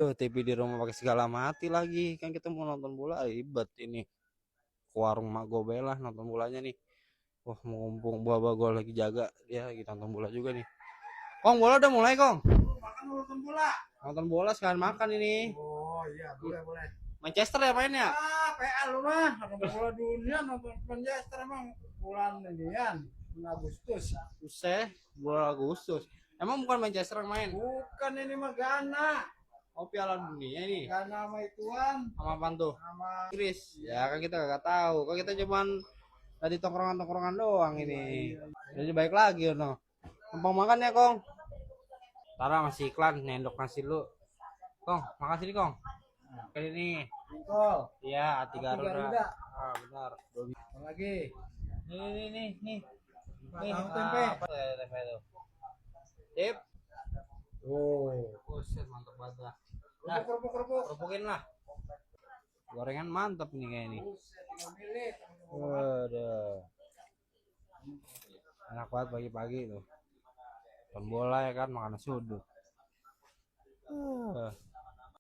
Tuh, TV di rumah pakai segala mati lagi. Kan kita mau nonton bola ribet ini. Ke warung mak gobelah nonton bolanya nih. Wah, mumpung baba gue lagi jaga, dia lagi nonton bola juga nih. Kong, bola udah mulai, Kong. Makan nonton bola. Nonton bola sekalian makan ini. Oh iya, boleh boleh. Manchester ya mainnya? PL lu mah nonton bola dunia, nonton Manchester emang bulan inian Agustus. Useh, bola Agustus. Emang bukan Manchester yang main? Bukan, ini mah Ghana. Oh, Piala Dunia ini. Ghana sama ituan Sama apaan tuh? sama Inggris. Ya kan kita gak tahu. Kan kita cuman tadi tongkrongan-tongkrongan doang ini. Jadi baik lagi no. Numpang makan ya, Kong. Tara masih iklan nendok nasi lu. Kong, makasih nih, Kong. Kali ini. Nicol. Iya, Ati Garuda. Garuda. Ah, benar. Apa lagi? Nih. Nih, Tahu tempe. apa ya tempe tuh? Tip. Oh. Buset, mantap banget lah. Nah, Kerupuk. kerupukin lah. Gorengan mantap nih kayak ini. Buset, 3 menit. Waduh. Enak banget pagi-pagi tuh. Nonton bola ya kan, makan nasi uduk.